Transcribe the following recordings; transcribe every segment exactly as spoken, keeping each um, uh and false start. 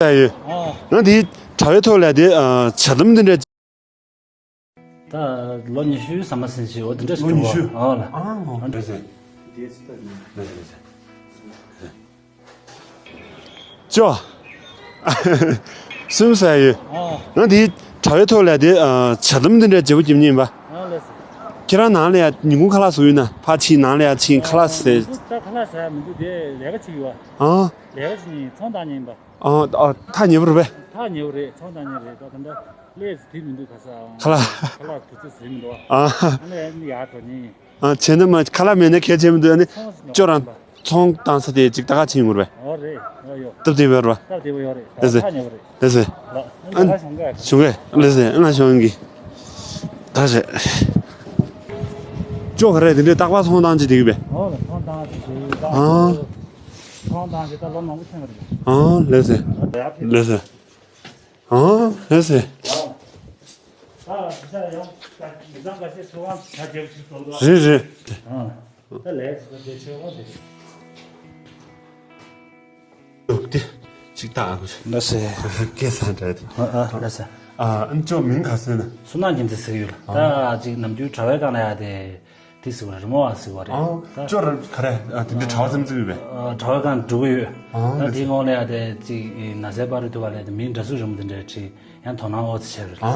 ཡོད། ཨ། ང་དེའི་དྲ་བའི་ཐོག་ལ་དེ་ཨ་ཇ་དམ་དེ་འདྲ། ད་ལོ་ཉི་ཤུ་ཟ་མ་ཟིན་ཞིག་འོ་དེ་འདྲ་ཞིག་ལོ་ཉི་ཤུ། འགྲོ་བ། ཨ་ལ། ཨ་ཨོ་རེད་ཟེར། རེད་ཟེར་རེད་ཟེར། ཅོ། སུམ་ས་ཡོད། ཨ། ང་དེའི་དྲ་བའི་ཐོག་ལ་དེ་ཨ་ཇ་དམ་དེ་འདྲ་བརྗེ་པོ་རྒྱབ་ཉེན་པ། ཨ་ལགས་སོ། ཁྱེད་རང་ནང་ལ་ཡ་ཉིན་གུང་ཁ་ལག་བཟོ་ཡོད་ན་ཕར་ཕྱིན་ནང་ལ་ཡ་ཕྱིན་ཁ་ལག་ཟས། ད་ཁ་ལག་ཟ་ཡ་མི་འདུག་དེ་ལས་ཀ་བྱེད་ཀྱི་ཡོད། ཨ། ལས་ཀ་བྱེད་ཉིན་ཚོང་བཏང་ཉིན་པ། ཨ་ཨ་ཐག་ཉེ་པོ་རེད་པས། ཐག་ཉེ་པོ་རེད་ཚོང་བཏང་ཉིན་རེད་ད་ད་ལྟ་ལས་དུས་མི་འདུག་ག་ས། ཁ་ལག་ཁ་ལག་དུས་ཚོད་ཟིན་མི་འདུག་ཨ། ཨ་ནི་ཡར་འགྲོ་ཉིན། ཨ་བྱས་ན་མ་ཁ་ལག་མེད་ན་གལ་ཆེ་མི་འདུག་ཨ་ནི་ཅོ་རང་ཚོང་བཏང་ས་དེ་ཅིག་ད་ག་ཕྱིན་ཡོང་རེད་པས། ཨོ་རེད་ཨོ་ཡོ། སྟབས་བདེ་བོ་རེད་པ། སྟབས་བདེ་བོ་ཡོད་རེད་ལགས་སེ། ཐག་ཉེ་པོ་རེད། ལགས་སེ། ལགས་ཨ་ནི་ང་ཞང་ག་ཞུ་གས་ལགས་སེ་ང་ཞང་གི་ད་ཟེ། ཅོ་ག་རེ་དེ་འདྲའི་རྟག་པར་ཚོང་བཏང་ཅི་དེ་གི་པས། ཨོ་ལ་ཚོང་བཏང་ཅི་དེ་གི་ཨ། ཚོང་བཏང་ཅི་ད་ལོ་མང་པོ་ཕྱིན་པ་རེད། ཨ་ལགས་སེ། ལགས་སེ། ཨ་ལགས་སེ། ཨ་ད་ཡང་མི་ཚང་ཁ་ཤས་ཚོང་བ་ཆ་རྒྱབ་ཅིག་སོང་དོ། རེད་རེད། ཨ་ད་ལས་ཅིག་ད་དེ་ཆོས་དབང་དེ། ལོག་སྟེ། ཅིག་ལྟ་ཨ་ཁུ། ལགས་སེ། སྐད་ས་འདྲ་དེ། ཨ་ཨ་ལགས་སེ། ཨ་ཨ་ཅོ་མིང་ག་ཟེར་ན། བསོད་ནམས་རྒྱལ་མཚན་ཟེར་གྱི་ཡོད་ལ། ད་ཅིག་ནམ་རྒྱུན་དྲ་བའི་སྒང་ལ་ཡ་དེ། དེ་ཟེར་བ་རི་མོ་བ་ཟེར་བ་རེད། ཨ་ད་ཅོ་ར་ག་རེ་ཨ་དེ་འདྲའི་དྲ་བ་ཙམ་ཙིག་ཡོད་པས། ཨ་དྲ་བའི་སྒང་འགྲོ་གི་ཡོད། ཨ་ད་དེའི་ངོགས་ལ་ཡ་དེ་ཅིག་ན་ཚའི་པར་རེ་ཐུབ་པ་ལ་ཡ་དེ་མིང་འདྲ་གཟུགས་རི་མོ་དེ་འདྲ་བྲིས། ཡང་དོ་སྣང་ཨོ་ཙི་བྱས་རེད། ཨ་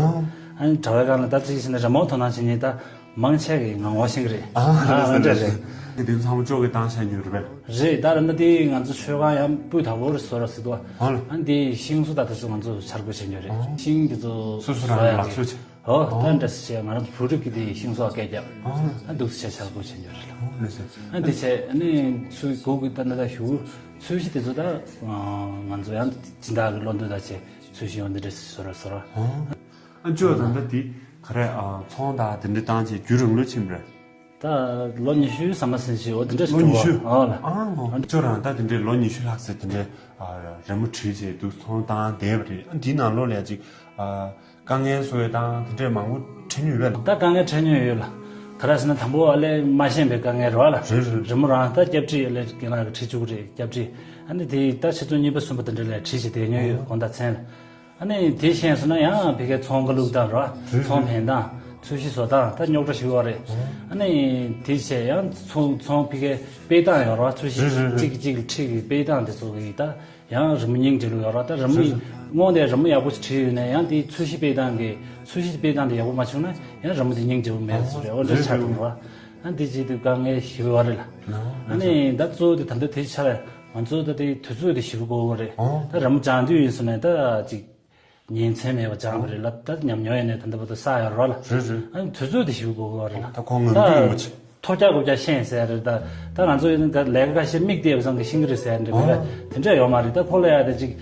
ཨ་ནི་དྲ་བའི་སྒང་ལ་ད་ཅིག་ཟེར་ན་རི་མོ་དོ་སྣང་བྱེད་མཁན་ད་མང་ཆེ་གི་ང་ངོ་ཤེས་ཀྱི་རེད། ཨ་ཨ་ཨ་འདྲ་རེད། འདི་ཚང་མ་ཅོག་གི་བཏང་བཞག་ཉོས་རེད་པས། རེད་ད་རེད་ན་དེ་ང་ཚོ་མཆོད་ཁང་ཡང་སྤུས་དག་པོ་རེད་བཟོ་ར་ཟེར་འདུག་ཨ་ལ། ཨ་ནི་དེ་ཤིང་བཟོ་ད་དེ་ཚོ་ང་ཚོ་འཆར་འགོད་བྱེད་ཉོས་རེད། ཨ་ཤིང་དེ་ཚོ་སོ་སོ་རང་བཟོ་ཡག་ལག་གི་ཚོས་བྱས། ཨོ་ཨ་ད་འདྲ་ཟེར་བྱས་ང་རང་ཚོ་བུ་ཕྲུག་གི་དེ་ཤིང་བཟོ་བ་སྐད་རྒྱབ། ཨ་ཨ་འདུག་སེ་བྱས་འཆར་འགོད་བྱེད་ཉོས་རེད་ལ། ཨ་ལགས་སེ། ཨ་དེ་བྱས་ཨ་ནི་ཚོས་སྒུག་གི་ད་ན་ད་ཞུ་ཚོས་གཞི་དེ་ཚོ་ད་ང་ཚོ་ཡང་སྦྱིན་བདག་གི་བློ་འདོད་ད་བྱས་ཚོས་གཞི་ཡང་འདི་འདྲ་ཟེར་བཟོ་ར་བཟོ་ར། ཨ་ཨ་ཅོ་ད་ད་དེ་ག་རེ་ཨ་ཚོང་ད་དེ་འདྲ་བཏང་བྱས་རྒྱུན་རིང་ལོས་ཕྱིན་པ་རེད། ད་ལོ་ཉི་ཤུའི་ཟ་མ་ཟིན་ཞིག་འོ་དེ་འདྲ་ཞིག་ལོ་ཉི་ཤུ། འགྲོ་བ་ཨོ་ལ། ཨང་ཨང་ཅོ་རང་ད་དེ་འདྲའི་ལོ་ཉི་ཤུ་ལྷག་ཙམ་དེ་འདྲའི་ཨ་རི་མོ་བྲིས་བྱས་འདུག་ཚོང་བཏང་བསྡད་པ་རེད། ཨ་འདིའི་ནང་ལོགས་ལ་ཅིག་ཨ་དཀའ་ངལ་བཟོ་ཡས་དང་དེ་འདྲའི་མང་པོ་འཕྲད་མྱོང་ཡོད་པས་ལ། ད་དཀའ་ངལ་འཕྲད་མྱོང་ཡོད་ལ། ག་རེ་ཟེར་ན་དང་པོ་ཨ་ལས་མ་ཤེས་པའི་དཀའ་ངལ་རེད་བ་ལ། རེད་རེད། རི་མོ་རང་ད་སྐྱབས་བྲིས་ཨ་ལས་རྒན་ལགས་ཀྱིས་བྲིས་བཅུག་གི་རེད་སྐྱབས་བྲིས། ཨ་ནི་དེ་ད་ཆུ་ཚོད་གཉིས་པ་གསུམ་པ་དེ་འདྲ་ལ་བྲིས་བྱས་བསྡད་མྱོང་ཡོད་དགོང་དག་མཚན་ལ། ཨ་ནི་དེ་ཤེས་སོང་ན་ཡང་ཕ་གིའི་ཚོང་ཁ་ལུགས་དང་ར། རེད་ཚོང་རེད། ཕན་སྟངས་ཚོས་གཞི་བཟོ་སྟངས་ད་རྙོག་དྲ་ཞིག་ཡོད་རེད། ཨ་ནི་དེ་བྱས་ཡང་ཚོང་ཚོང་ཕ་གིའི་སྤེལ་སྟངས་ཡོད་ར་ཚོས་གཞི་རེད་རེད་རེད། གཅིག་གིས་གཅིག་ལ་ཁྲིད་ཀྱི་སྤེལ་སྟངས་དེ་ཚོ་གི་ད་ཡང་རི་མོ་སྙིང་རྗེ་ལུགས་ཡོད་ར་ད་རི་མོ་རེད་རེད། སྔོན་དེ་རི་མོ་ཡག་པོ་ཞིག་བྲིས་ཡོད་ན་ཡང་དེའི་ཚོས་གཞི་སྤེལ་སྟངས་ཀྱི་ཚོས་གཞི་སྤེལ་སྟངས་དེ་ཡག་པོ་མ་བྱུང་ན་ཡང་རི་མོ་དེ་སྙིང་རྗེ་པོ་མེད་ཚོད་རེད་འོ་འདྲ་ཆགས་འདུག་ར། ཨ་འདི་བྱེད་དུས་དཀའ་ངལ་ཞེ་པོ་ཡོད་རེད་ལ། ཨ་ནི་ད་གཙོ་བོ་དེ་ད་ལྟ་དེ་ཆགས་ལ་ང་ཚོ་ད་དེ་དུས་ཚོད་དེ་ཞེ་པོ་དགོས་ཀྱི་རེད། ད་རི་མོ་སྦྱང་དུས་ཡིན་སོང་ན་ད་ཅིག་ཉིན་མཚན་མེད་པར་སྦྱངས་པ་རེད་ལ་ད་ཉམས་མྱོང་ཡིན་ནའི་ད་ལྟ་བར་དུ་བསགས་ཡོད་རེད་ལ། རེད་རེད། ཨ་ནི་དུས་ཚོད་དེ་ཞེ་པོ་དགོས་ཀྱི་རེད་ལ། ད་ཁོང་ངམ་རྒྱུས་ཡོང་བ་ཅིག་ཐོ་རྒྱག་རྐུབ་བཀྱག་ཤེས་ཟེར་རེད་ད། ད་ང་ཚོ་ཡིན་ན་ད་ལས་ཀ་ཁ་ཤས་མིག་བལྟས་པ་ཙམ་གྱིས་ཤེས་ཀྱི་རེད་ཟེར་འདྲ་མེད་པ་དེ་འདྲ་ཡོད་མ་རེད། ད་ཁོ་ལ་ཡ་ད་ཅིག་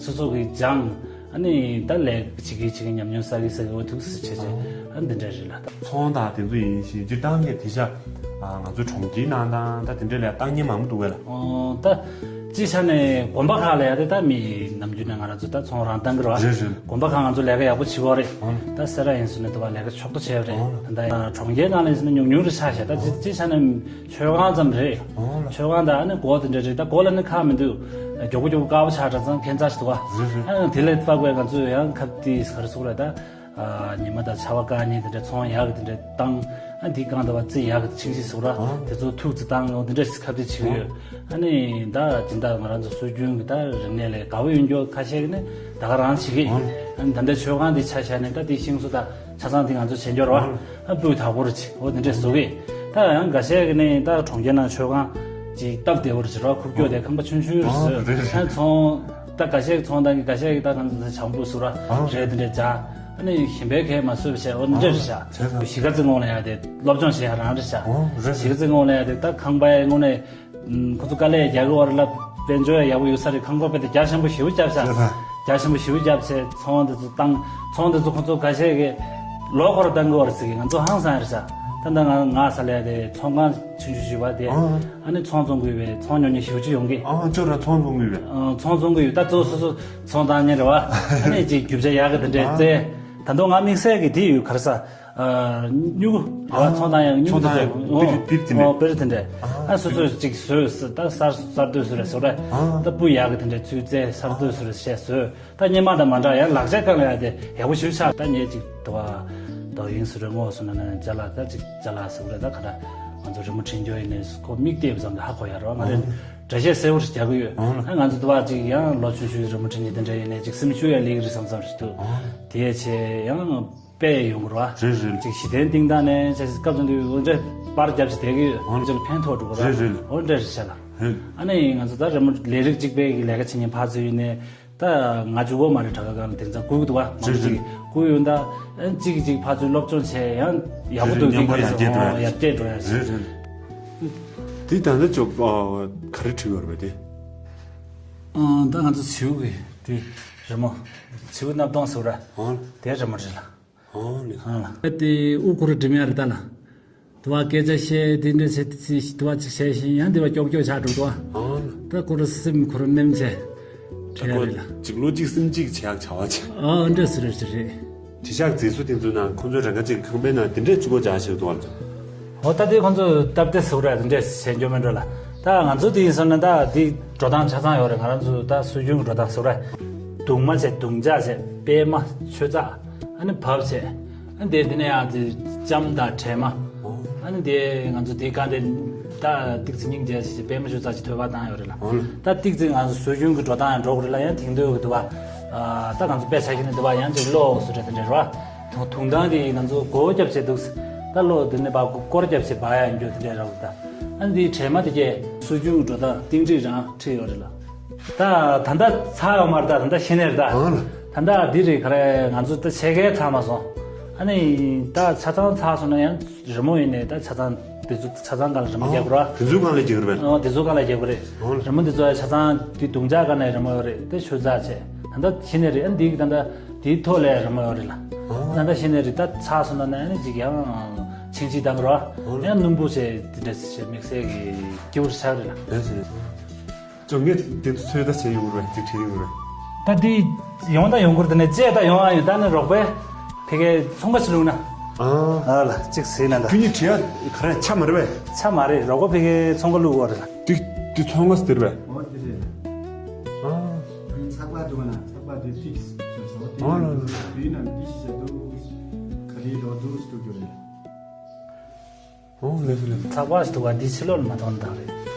སོ་སོ་གིས་སྦྱངས་ཨ་ནི་ད་ལས་ཀ་བྱེད་ཀྱི་བྱེད་ཀྱི་ཉམས་མྱོང་བསགས་ཀྱི་བསགས་ཀྱི་འོ་ཐུག་སེ་བྱས་བྱས་ཨ་འདི་འདྲ་རེད་ལ་ད། ཚོང་དང་དེ་ཚོ་ཡིན་ཞིང་སྤྱིར་བཏང་གི་དེ་ཤ་ང་ཚོ་གྲོང་ཁྱེར་ནང་དང་ད་དེ་འདྲ་ལ་བཏང་མཁན་མང་པོ་འདུག་གས་ལ། ཨོ་ད། སྤྱིའི་ཆ་ནས་དགོན་པ་ཁག་ལ་ཡ་དེ་ད་མི་ནམ་རྒྱུན་ནས་ང་རང་ཚོ་ད་ཚོང་རང་བཏང་གི་རེད་བ། རེད་རེད། དགོན་པ་ཁག་ང་ཚོ་ལས་ཀ་ཡག་པོ་བྱེད་ཀྱི་ཡོད་རེད། ཨང་། ད་སེ་ར་ཡིན་ཟེར་ན་དེ་བ་ལས་ཀ་ཕྱོགས་བསྡུ་བྱས་པ་རེད། ཨང་། ད་ལྟ་གྲོང་ཁྱེར་ནང་ལ་ཡིན་ཟེར་ན་ཉུང་ཉུང་རེད་ཆགས་ཤག་ད་སྤྱི་སྤྱིའི་ཆ་ནས་མཆོད་ཁང་ཙམ་རེད། ཨང་། མཆོད་ཁང་དང་ཨ་ནི་སྒོ་དེ་འདྲ་རེད། ད་སྒོ་ལ་ནི་ཁག་མི་འདུག་མགྱོགས་པོ་མགྱོགས་པོ་དཀར་པོ་ཆགས་འདྲ་ཙང་ཁྱད་མཚར་ཞིག་འདུག་བ། རེད་རེད། ཨ་ནི་དེ་ལས་དཔག་པའི་ང་ཚོས་ཡང་ཁབ་དེ་ག་རེ་ཟེར་དགོས་རེད་ད། ཉི་མ་དང་ཆར་པ་བཀག་ཉིན་དེ་འདྲ་ཚོང་ཡག་གི་དེ་འདྲ་བཏང་། ཨ་འདི་བཀག་འདི་བ་རྩི་ཡག་གི་ཆིང་ཆིང་ཟུག་ར། ཨ། དེ་ཚོ་ཐུག་རྩི་བཏང་ཡོང་དེ་འདྲ་ཞིག་ཁ་གཏད་བྱེད་ཀྱི་ཡོད། ཨ་ནི་ད་སྦྱིན་བདག་ང་རང་ཚོ་སྲོལ་རྒྱུན་གྱི་ད་རིག་གནས་ལས་དགའ་བོ་ཡོད་འགྱོ་ཁ་ཤས་ཀྱི་ནི་ད་ག་རང་བྱེད་ཀྱི། ཨ། ཨ་ནི་ད་ལྟ་མཆོད་ཁང་འདི་ཆ་བཞག་ནས་ད་དེ་ཤིང་བཟོ་ད་ཆ་ཚང་དེ་ང་ཚོ་བྱེད་འགྱོ་ར་བ། ཨ། ཨ་སྤུས་དག་པོ་རེད་ཅིག་འོ་དེ་འདྲ་བཟོ་གི། ད་ཡང་འགའ་ཤས་ཀྱི་ནི་ད་གྲོང་ཁྱེར་ནང་མཆོད་ཁང་ཅིག་སྟབས་བདེ་བོ་རེད་ཅིག་ར་ཁུག་ཀྱོག་དེ་ཁང་པ་ཆུང་ཆུང་རེད་ཟེར། ཨ་རེད་རེད། ཨ་ཚོང་ད་འགའ་ཤས་ཀྱི་ཚོང་བཏང་གི་འགའ་ཤས་ཀྱི་ད་ང་ཚོ་བྱང་བུ་བཟོ་ར། ཨ། རེད་དེ་འདྲ་བྱ། ཨ་ནི་ཞིམ་པའི་ཁའི་མ་བཟོས་པ་བྱས་འོ་འདི་འདྲ་རེད་ཤག་བྱས་ཙང་གཞིས་ཀ་རྩེ་ངོས་ལ་ཡ་དེ་སློབ་སྦྱོང་བྱེད་ཡ་རང་རེད་ཤག་ཨོ་རེད། གཞིས་ཀ་རྩེ་ངོས་ལ་ཡ་དེ་ད་ཁང་པའི་ངོས་ནས་ཁོ་ཚོ་དཀའ་ལས་རྒྱག་གི་བར་ལ་དཔལ་འབྱོར་ཡག་པོ་ཡོད་ས་རེད། ཁང་པ་དཔེ་དེ་རྒྱ་ཆེན་པོ་ཞེ་པོ་བརྒྱབ་ཤག་བྱས་ཙང་རྒྱ་ཆེན་པོ་ཞེ་པོ་བརྒྱབ་བྱས་ཚོང་དེ་ཚོ་བཏང་། ཚོང་དེ་ཚོ་ཁོ་ཚོ་ཁ་ཤས་ཀྱིས་ལོ་འཁོར་བཏང་གི་བར་ཟེར་གི་ང་ཚོ་ཧང་སང་རེད་ཤག་ད་ལྟ་ང་ང་ས་ལས་དེ་ཚོང་ཁང་ཆུང་ཆུང་ཞིག་པ་དེ་ཨོ། ཨ་ནི་ཚོང་བཙོང་གི་ཡོད་པས་ཚོང་ཉོ་མཁན་ཞེ་པོ་ཅིག་ཡོང་གི་ཨ་ཅོ་ར་ཚོང་བཙོང་གི་ཡོད་པས། ཨ་ཚོང་བཙོང་གི་ཡོད་ད་གཙོ་སོ་སོ་ཚོང་བཏང་མཁན་རེད་བ། ཨ་ནི་ཅིག་རྒྱུ་ཆ་ཡག་གི་དེ་འདྲས་ཨ། རྩེ། ད་དུང་ང་དམིགས་བསལ་གྱི་དེ་ཡོད་ག་རེ་ཟ། ཨ། སྨྱུ་གུ། ཨ། ཚོང་དང་ཡང་སྨྱུ་གུ། ཚོང་དང་ཡང་སྨྱུ་གུ། ཨོ། པིར་དེ་འདྲས། ཨོ། པིར་དེ་འདྲས། ཨ། སོ་སོས་ཅིག་བཟོས་ཟེར། ད་གསར་གསར་གཏོད་བཟོས་རེད་ཟེར་རེད། ཨ། ད་སྤུ་ཡག་གི་དེ་འདྲས་ཚུལ་རྩལ་གསར་གཏོད་བཟོས་རེད་བཤད་བཟོས། ད་སྔོན་མ་དང་མ་འདྲ་ཡང་ལག་ཆ་གང་ལ་ཡང་དེ་ཡག་པོ་ཞིག་ཆགས། ད་ངས་ཅིག་དུ་བ་དོ་ཡིན་ཟེར་རེད། ངོ་སོང་ན་ན་ཅ་ལག་ད་ཅིག་ཅ་ལག་ཟེར་རེད། ད་ག་ད་ང་ཚོ་རི་མོ་འབྲི་རྒྱུ་ཡིན་ནས་ཁོ་མིག་བལྟས་པ་ཙམ་ལ་ཧ་གོ་ཡ་རེད་བ། ང་རེ་ཨ། འགྲེལ་བཤད་གསལ་བོ་ཞིག་རྒྱག་གི་ཡོད། ཨ། ང་ཚོ་དུ་བ་ཅིག་ཡང་ལོ་ཆུང་ཆུང་རི་མོ་འབྲི་མཁན་དེ་འདྲ་ཡིན་ནས་ཅིག་སེམས་ཤུགས་ཡང་སླེབས་ཀྱི་རེད་བསམ་བསམ་ཞིག་འདུག་ཨ། དེ་བྱས་ཡང་། དཔེ་ཡོང་གི་རེད་བ། རེད་རེད། ཅིག་གཞི་རྟེན་སྟེང་ད་ནས་ཅིག་སྐབས་དང་དུས་འོ་འདྲ་པར་རྒྱབ་ཅིག་བསྡད་ཀྱི་ཡོད། ཨོ། ཅིག་ལ་ཕན་ཐོགས་འགྲོ་གི་རེད། རེད་རེད། འོ་འདྲ་རེད་བྱས་ལ། རེད། ཨ་ནི་ང་ཚོ་ད་རི་མོ་ལས་རིགས་གཅིག་པའི་གི་ལས་ཀ་བྱེད་མཁན་ཕར་ཚུར་ཡིན་ནས་ད་ང་གཅིག་པོ་མ་རེད། དྲ་ག་སྒང་ལ་དེང་སང་བསྐུར་གི་འདུག་བ། རེད་རེད། ཅིག་བསྐུར་ཡོང་ད་ཨ་ནི་གཅིག་གིས་གཅིག་ཕར་ཚུར་སློབ་སྦྱོང་བྱས་ཡང་ཡག་པོ་འདུག་རེད། མཉམ་པོ་ཡར་རྒྱས་འགྲོ་ཡ། ཡར་རྒྱས་འགྲོ་ཡ། རེད་རེད། དེ་ད་ལྟ་ཅོག་ག་རེ་བྲིས་ཡོད་རེད་པས་དེ། ཨ། ད་ང་ཚོ་བྱིའུ་གི་དེ་རི་མོ། བྱིའུ་སྣབས་སྟོང་ཟེར་ར། ཨོ། དེ་རི་མོ་རེད་ལ། ཨོ་ལེ། ཨ་ལ། དེ་དབུ་ཁུར་འགྲིམ་ཡ་རེད་ད་ལ། དུ་བ་སྐད་ཆ་བཤད་དེ་འདྲ་བྱེད་དེ་དུ་བ་ཅིག་བཤད་བཞིན་ཡང་དེ་བ་ཀྱོག་ཀྱོག་ཆགས་འགྲོ་འདུག་ཨོ་ལེ། ད་ཁོ་ར་སེམས་ཁོ་ར་ནེམ་བྱས་ད་བྲིས་ཡ་ཁོ་རེད་ལ། ཅིག་བློ་གཅིག་སེམས་གཅིག་བྱེད་ཡག་བྱ་བ་བྱེད། ཨོ་འདྲ་ཟེར་རེད་ཟེར་རེད། དྲི་ཞག་མཛེས་བཟོ་དེ་ཚོའི་ནང་ཁོང་ཚོའི་རང་ཁ་ཅིག་ཁང་པའི་ནང་དེ་འདྲས་གཅིག་པོ་བྱ་ཞིག་འདུག་ཨ། ཨོ་ད་དེ་ཁོང་ཚོས་སྟབས་བདེ་ཟེར་ར་དེ་འདྲས་བྱས་འགྱོ་མེད་འགྲོ་ལ། ད་ང་ཚོ་དེ་ཡིན་སོང་ན་ད་དེ་འགྲོ་སྟངས་ཆ་ཚང་ཡོད་རེད། ང་རང་ཚོ་ད་སྲོལ་རྒྱུན་གྱི་འགྲོ་སྟངས་ཟེར་ར། གདུང་མ་བྱས། གདུང་ལྕགས་བྱས། པད་མ་ཆོས་ཚགས། ཨ་ནི་བབས་བྱས། ཨ་དེ་དེ་ནས་ཡང་དེ་ལྕམ་དང་གྲས་མ། ཨ་ནི་དེ་ང་ཚོ་དེ་གང་དེ་ད་ཏིག་ཙི་སྙིང་རྗེ་ཞིག་པད་མ་ཆོས་ཚགས་ཀྱི་ཐོད་པ་བཏང་ཡོད་རེད་ལ། ཨོ་ལེ། ད་ཏིག་ཙི་ང་ཚོ་སྲོལ་རྒྱུན་གྱི་འགྲོ་སྟངས་ཡང་འགྲོ་དགོས་རེད་ལ། ཡང་དེང་དུས་ཀྱི་འདུག་བ། ཨ་ད་ང་ཚོ་དཔེ་ཆ་ཁྱེར་ནས་འདུག་བ། ཡང་ཅིག་གློག་སུ་རེད་དེ་འདྲ་རེད་བ། དུང་དུང་ཐང་དེ་ང་ཚོ་སྒོ་རྒྱབ་བྱས་འདུག་ད་གློག་དེ་ནས་ཕར་སྐོར་རྒྱབ་བྱས་འབར་ཡ་ཡིན་རྒྱུ་དེ་འདྲ་རེད་བ། ད་ཨ་ནི་དེའི་གྲས་མ་དེ་གས་སྲོལ་རྒྱུན་གྱི་འགྲོ་སྟངས་གཏིང་ཁྲིག་རང་ཁྲིད་ཡོད་རེད་ལ། ད་ད་ལྟ་ཚར་ཡོད་མ་རེད། ད་ད་ལྟ་ཤེས་ནས་རེད་ད། ཨང་། ད་ལྟ་འདི་རེད། ག་རེ་ང་ཚོ་ད་ཕྱེད་ཀའི་ཚར་མ་སོང་། ཨ་ནི་ད་ཆ་ཚང་ཚར་སོང་ན་ཡང་རི་མོ་ཡིན་ནས་ད་ཆ་ཚང་དེ་ཚོ་ཆ་ཚང་སྒང་ལ་རི་མོ་རྒྱག་དགོས་ར། དེ་ཚོའི་སྒང་ལ་རྒྱག་རེད་པས། ཨོ་དེ་ཚོ་སྒང་ལ་རྒྱག་དགོས་རེད། ཨོ་ལེ། རི་མོ་འདི་ཚོ་ཡང་ཆ་ཚང་དེ་དུང་ལྕགས་སྒང་ནས་རི་མོ་ཡོད་རེད། དེ་ཆོས་ཚགས་བྱས་ད་ལྟ་ཤེས་ནས་རེད། ཨ་འདི་གི་ད་ལྟ་དེའི་ཐོག་ལ་རི་མོ་ཡོད་རེད་ལ། ཨོ་ད་ལྟ་ཤེས་ནས་རེད། ད་ཚར་སོང་ན་ན་ཨ་ནི་ཅིག་ཡང་ཆིང་ཆིང་བཏང་ར། ཨོ་ཡང་སྣུམ་པོ་བྱས་དེ་འདྲ་བྱས་དམིགས་བསལ་གྱི་སྐྱིད་པོ་ཆགས་རེད་ལ། ལགས་སོ། ལགས་སོ། ཅོ་ངས་དེ་ཚོ་ཚོད་ལྟ་བྱས་ཡོང་རེད། ཅིག་བྲིས་ཡོང་རེད། ད་འདི་ཡོང་ད་ཡོང་གི་རེད། དེ་ནས་བཅད་ད་ཡོང་ཨ་ཡོང་། ད་ནི་རོགས་པས་ཕ་གིའི་ཚོང་ཁང་ཞིག་བླུགས་ན། ཨ། ཨ་ལ་གཅིག་ཟིན་ན་ད། ཁྱོད་གཉིས་བྲིས་ཡ་ག་རེ་ཆ་མ་རེད་པས། ཆ་མ་རེད། རོགས་པ་ཕ་གིའི་ཚོང་ཁང་བླུགས་ཡོད་རེད་ལ། འདི་འདི་ཚོང་ཁང་ཟེར་པས། འོ་འདི་རེད། ཨ། ཚགས་པར་འདུག་ན་ཚགས་པར་འདི་ཐིག་ཟེར་སོ། ཨ་ལ་ལ། འདི་ན་འདི་ཞིག་བྱས་འདུག་ག་རེ་ལོག་འདུག་ཟེར་འགྲོ་རྒྱུ་རེད། ཨོ་ལགས་སོ་ལགས་སོ། ཚགས་པར་ཞིག་འདུག་ག་འདི་ཕྱི་ལོགས་ལ་མ་གཏོང་དང་རེད།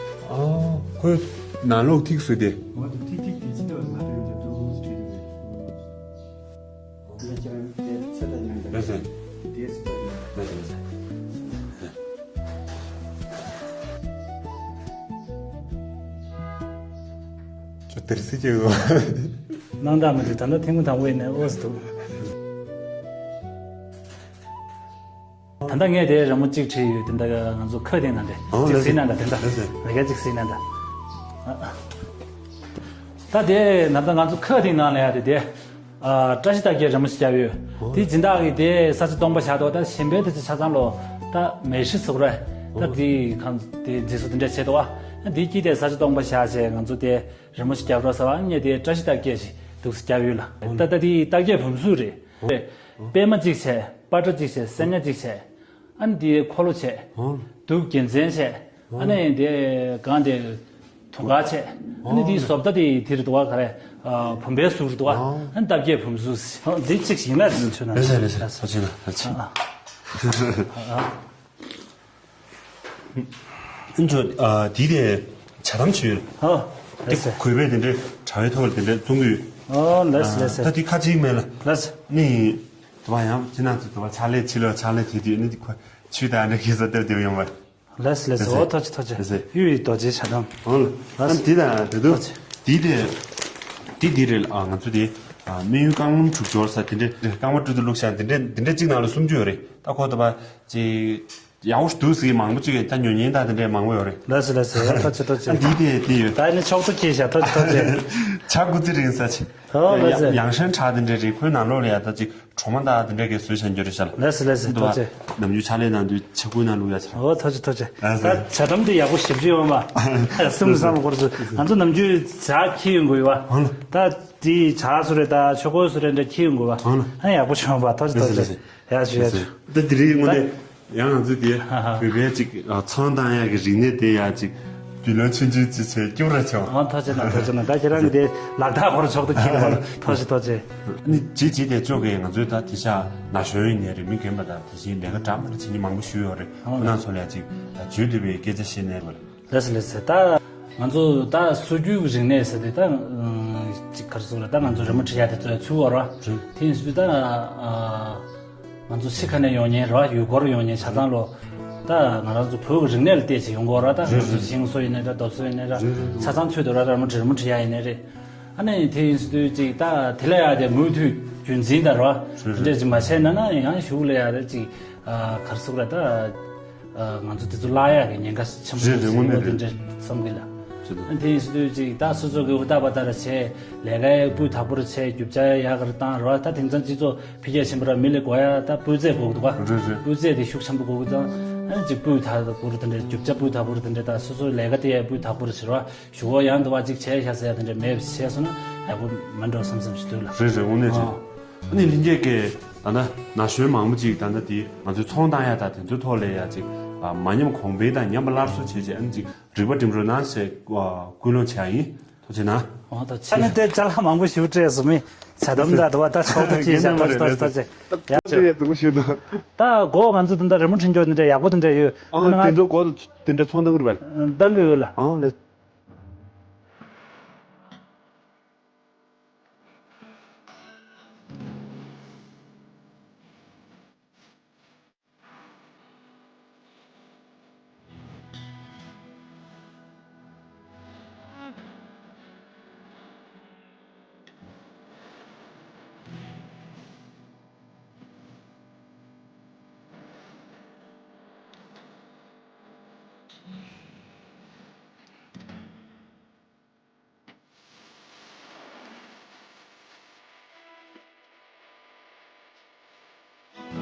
ཨོ་ཁོས་ནང་ལོགས་ཐིག་བཟོས་ཏེ། འོ་དེ་ཐིག་ཐིག་དེ་ཕྱི་ལོགས་ལ་མ་གཏོང་རྒྱུ་འདུག་ཟེར་གྱི་རེད། ལགས་སོ། ལགས་སོ་ལགས་སོ། ཅོ་དེར་སི་ཅེ་གོ། སྣང་དག་མི་འདུག་ད་ལྟ་ཐེངས་མ་དང་པོ་ཡིན་ནའི་ཨོ་ཟེར་འདུག་ད་ལྟ་ངས་དེ་རི་མོ་གཅིག་བྲིས་ཡོད། དེ་འདྲ་ང་ཚོ་ཁ་གཏད་ན་དེ་འདྲ་ཨོ་གཅིག་ཟིན་ན་འདྲ། དེ་འདྲ་ལགས་སོ། ལས་ཀ་གཅིག་ཟིན་ན་འདྲ། ད་དེ་ད་ལྟ་ང་ཚོ་ཁ་གཏད་ན་ལ་ཡ་དེ་དེ་ཨ་བཀྲ་ཤིས་རྟགས་བརྒྱད་རི་མོ་ཞིག་བརྒྱབ་ཡོད། ཨོ་དེ་སྦྱིན་བདག་གིས་དེ་ས་ཆ་སྟོང་པ་བཞག་འདུག་ད་གཞན་པའི་དེ་ཚོ་ཆ་ཚང་ལོ་ད་མེ་ཧྲི་ཟེར་རེད། ད་ཨོ་དེ་གང་དེ་མཛེས་བཟོ་དེ་འདྲ་བྱས་འདུག་ཨ་དེ་དཀྱིལ་དེ་ས་ཆ་སྟོང་པ་བཞག་བྱས་ང་ཚོ་དེ་རི་མོ་ཞིག་བརྒྱབ་རོགས་ཟེར་བ། ངས་དེ་བཀྲ་ཤིས་རྟགས་བརྒྱད་ཞིག་འདུག་སེ་བརྒྱབ་ཡོད་ལ། ད་ད་དེ་རྟགས་བརྒྱད་བུམ་གཟུགས་རེད། པད་མ་གཅིག་བྱས། པ་ཏྲ་གཅིག་བྱས། སེར་ཉ་གཅིག་བྱས། ཨ་ནི་དེ་འཁོར་ལོ་བྱས། ཨོ། གདུགས་རྒྱལ་མཚན་བྱས། ཨོ། ཨ་ནི་དེ་གང་དེ་དུང་དཀར་བྱས། ཨ་ནི་དེའི་བཟོ་ལྟ་དེ་དེ་རེད་འདུག་ག་ག་རེ། ཨ་བུམ་པའི་གཟུགས་རེད་འདུག་ག་ཨོ། ཨ་ནི་རྟགས་བརྒྱད་བུམ་གཟུགས། ཨོ་འདི་གཅིག་ཡིན་ན་དེ་ཚོ་ན། ལགས་སོ་ལགས་སོ། ཐུགས་རྗེ་ཆེ། ཐུགས་རྗེ་ཆེ། ཨ་ཨ། ཨ་ནི་ཚོ་ཨ་དེ་དེ་ཇ་དམ་བྱོས། ཨོ། དེ་ལགས་སོ། གུས་པས་དེ་འདྲའི་དྲ་བའི་ཐོག་ལ་དེ་འདྲའི་བཙོང་གི་ཡོད། ཨོ་ལགས་སོ་ལགས་སོ། ད་དེ་ཁ་ཅིག་མེད་ལ། ལགས་སོ། ནི། དུ་བ་ཡང་ཅི་ན་ཚོ་དུ་བ་ཕྱག་ལས་ཕྱི་ལོགས་ཕྱག་ལས་བྱེད་དུས་ནི་ཁོ་ཆུ་དང་འདྲ་གི་ས་ལྟེབ་ལྟེབ་ཡོང་བ། ལགས་སོ་ལགས་སོ། ཨོ་ཐུགས་རྗེ་ཆེ་ཐུགས་རྗེ་ཆེ། ལགས་སོ། གཡུ་ཡི་རྡོ་རྗེ་ཇ་དམ། ཨོ་ལ། ལགས་སོ། ཨ་དེ་དང་དེ་དུ། ཐུགས་རྗེ་ཆེ། དེ་དེ། དེ་དེ་རེད་ལ། ཨ་ང་ཚོ་དེ། ཨ་སྨན་ཡུལ་རྐང་ལམ་དྲུག་སྦྱོར་ས་དེ་འདྲས་རྐང་པ་དཀྲུག་ཏུ་བླུགས་ཤག་དེ་འདྲས་དེ་འདྲས་གཅིག་ནང་ལ་སུམ་ཅུ་ཡོད་རེད། ད་ཁོ་དུ་བ་ཅིག་ཡག་པོ་འདུག་ཟེར་མཁན་མང་པོ་ཅིག་གིས་ད་ཉོ་མཁན་དང་དེ་འདྲས་མང་པོ་ཡོད་རེད། ལགས་སོ་ལགས་སོ། ཐུགས་རྗེ་ཆེ་ཐུགས་རྗེ་ཆེ། ཨ་འདི་དེ་དེ་ཡོད། ད་ནི་ཕྱོགས་བསྡུ་བྱས་བཞག་ཐུགས་རྗེ་ཆེ་ཐུགས་རྗེ་ཆེ། ཆ་ཀུ་ཙི་རིང་ས་ཆེ། ཨོ་ལགས་སོ། ཡང་ཧྲན་ཁྲ་དེ་འདྲས་རེད། ཁོའི་ནང་ལོགས་ལ་ཡ་ད་ཅིག་གྲོ་མ་དང་དེ་འདྲས་ཀྱི་བཟོས་བཞག་འགྱོ་རེད་ཤག་ལ། ལགས་སོ་ལགས་སོ། འདུག་ཐུགས་རྗེ་ཆེ། ནམ་རྒྱུན་ཕྱག་ལས་གནང་དུས་ཆ་ཀུའི་ནང་བླུགས་ཡ་ཆ། ཨོ་ཐུགས་རྗེ་ཆེ་ཐུགས་རྗེ་ཆེ། ལགས་སོ། ད་ཇ་དམ་དེ་ཡག་པོ་ཞེ་པོ་ཅིག་ཡོད་མ། གསུམ་བསམ་སྐོར་ཚོ་ང་ཚོ་ནམ་རྒྱུན་ཇ་འཁྱེར་ཡོང་དགོས་ཡོད་བ། ཨོ་ལ། ད་དེ་ཇ་བཟོ་རེད། ད་ཆོ་གོས་བཟོ་རེད་འདྲ་འཁྱེར་ཡོང་དགོས་བ། ཨོ་ལ། ཨ་ཡག་པོ་བྱུང་བ། ཐུགས་རྗེ་ཆེ་ཐུགས་རྗེ་ཆེ། ཡག་ཞུ་ཡག་ཞུ། ད་དེ་རིང་དངོས་གནས་ཡང་ང་ཚོས་དེ་ཧ་ཧ། བོད་པའི་ཅིག་ཨ་ཚོང་བཏང་ཡག་གི་རིག་གནས་དེ་ཡང་ཅིག་རྒྱུས་ལོན་ཆུང་ཆུང་ཅིག་བྱས་སྐྱིད་པོ་ར་བྱུང་། ཨང་། ཐུགས་རྗེ་གནང་། ཐུགས་རྗེ་གནང་། ད་ཁྱེད་རང་གི་དེ་ལག་རྟགས་ཧོར་ཕྱོགས་སུ་འཁྱེར་བ་ལ་ཐུགས་རྗེ་ཐུགས་རྗེ། ནི་ཇི་ཇི་དེ་ཅོག་གིས་ང་ཚོས་ད་དེ་ཤ་ན་གཞོན་ཡིན་ནའི་རེད། མི་རྒན་པ་དང་དེ་བཞིན་ལས་ཀ་འདྲ་མི་འདྲ་བྱེད་མཁན་མང་པོ་ཞིག་ཡོད་རེད། ཨང་། ཁོ་རང་ཚོ་ལ་ཅིག་བརྗོད་བདེ་བའི་སྐད་ཆ་བཤད་ནས་ལ། ལགས་སོ་ལགས་སོ། ད་ང་ཚོ་ད་སྲོལ་རྒྱུན་གྱི་རིག་གནས་ཟེར་དུས་ད་ཅིག་ག་རེ་ཟེར་དགོས་རེད། ད་ང་ཚོ་རི་མོ་འབྲི་ཡག་དེ་ཚོའི་ཚུལ་བ་ར། རེད། དེ་ཡིན་ཟེར་དུས་ད་ང་ཚོ་ཕྱི་ཁ་ནས་ཡོང་མཁན་ར། ཡུལ་སྐོར་ཡོང་མཁན་ཆ་ཚང་ལོ། ད་ང་རང་ཚོ་བོད་ཀྱི་རིག་གནས་ལ་བལྟས་བྱས་ཡོང་གི་ཡོད་ར། ད་རེད་ང་ཚོ་རེད། ཤིང་བཟོ་ཡིན་ནའི་འདྲ། རྡོ་བཟོ་ཡིན་ནའི་འདྲ། རེད་རེད་རེད། ཆ་ཚང་ཚུད་དུ་ར། རི་མོ་འབྲི་རི་མོ་འབྲི་ཡག་ཡིན་ནའི་རེད། ཨ་ནི་དེ་ཡིན་ཟེར་དུས་ཅིག་ད་དེ་ལ་ཡག་དེ་མུ་མཐུད་རྒྱུན་འཛིན་དང་ར། རེད་རེད། དེ་འདྲས་ཅིག་མ་བྱས་ན་ན་ཡང་གཞུག་ལ་ཡག་རེད་ཅིག་ཨ་ག་རེ་ཟེར་དགོས་རེད། ད་ཨ་ང་ཚོ་དེ་ཚོ་བརླག་ཡག་གི་ཉེན་ཁ་ཆེན་པོ་རེད་རེད། ཞིག་དངོས་གནས་ཡོད་དེ་རེད། འདྲ་བསམ་གི་ལ། ཞེས་དང་། ཨ་དེ་ཡིན་ཟེར་དུས་ཅིག་ད་སོ་སོ་གི་ཧུར་ཐག་པ་ལྟར་བྱས། ལས་ཀའི་སྤུས་དག་པོར་བྱས། རྒྱུ་ཆ་ཡག་གར་བཏང་རོགས། ད་དེང་སང་སྤྱི་ཚོགས་འཕེལ་རྒྱས་ཕྱིན་པ་ར། མི་ལ་དགོས་ཡག་ད་སྤུས་ཚད་དགོས་ཀྱི་འདུག་ག་རེད་རེད། སྤུས་ཚད་དེ་ཤུགས་ཆེན་པོ་དགོས་ཀྱི་འདུག་ཨ་ནི་ཅིག་སྤུས་དག་པོར་དེ་འདྲ། རྒྱུ་ཆ་སྤུས་དག་པོར་དེ་འདྲ། ད་སོ་སོའི་ལས་ཀ་དེ་ཡག་སྤུས་དག་པོར་བྱེད་རོགས། ཞུ་བ་ཡང་དུ་བ་ཅིག་བྱས་ཤག་ཟེར་ཡག་དེ་འདྲ་མེད་པ་བྱས་སོང་ན་ཡག་པོ་མིན་འགྲོ་བསམ་བསམ་ཞིག་འདུག་ལ། རེད་རེད། དངོས་གནས་རེད། ཨ། ཨ་ནི་ལྷན་རྒྱས་ཀྱིས་ད་ལྟ་ན་གཞོན་མང་པོ་ཅིག་ད་ལྟ་དེ་ང་ཚོའི་ཚོང་བཏང་ཡག་དང་དེ་ཚོའི་ཐོག་ལ་ཡག་ཅིག་ཨ་མ་ཉམས་གོང་འཕེལ་དང་ཉམས་པ་སླར་གསོ་བྱས་རྗེས། ཨ་ནི་ཅིག་རིག་པ་སྒྲིམ་རོགས་གནང་ཞེས་སྐུལ་སློང་བྱས་ཡིན། ཐུགས་རྗེ་གནང་། འོ་ད་ཆ་ནས་དེ་ཅ་ལག་མང་པོ་ཞིག་སྤྲད་སོང་མི་ཚ་དམ་འདྲ་དུ་བ། ད་ཆོག་ཏུ་ཅི་བྱ། ཐག་ཏག་ཏག་ཅེ་ཡ་ཅེ། ད་གོ་ང་ཚོ་དེ་འདྲ་རི་མོ་འབྲི་རྒྱུ་འདི་འདྲ་ཡག་པོ་དེ་འདྲ་ཡོད། ཨ་ཨ་ན་དེ་ང་ཚོ་གོ་དེ་འདྲ་ཚོང་བཏང་གི་རེད་པ། བཏང་གི་ཡོད་ལ། ཨ་ལེ།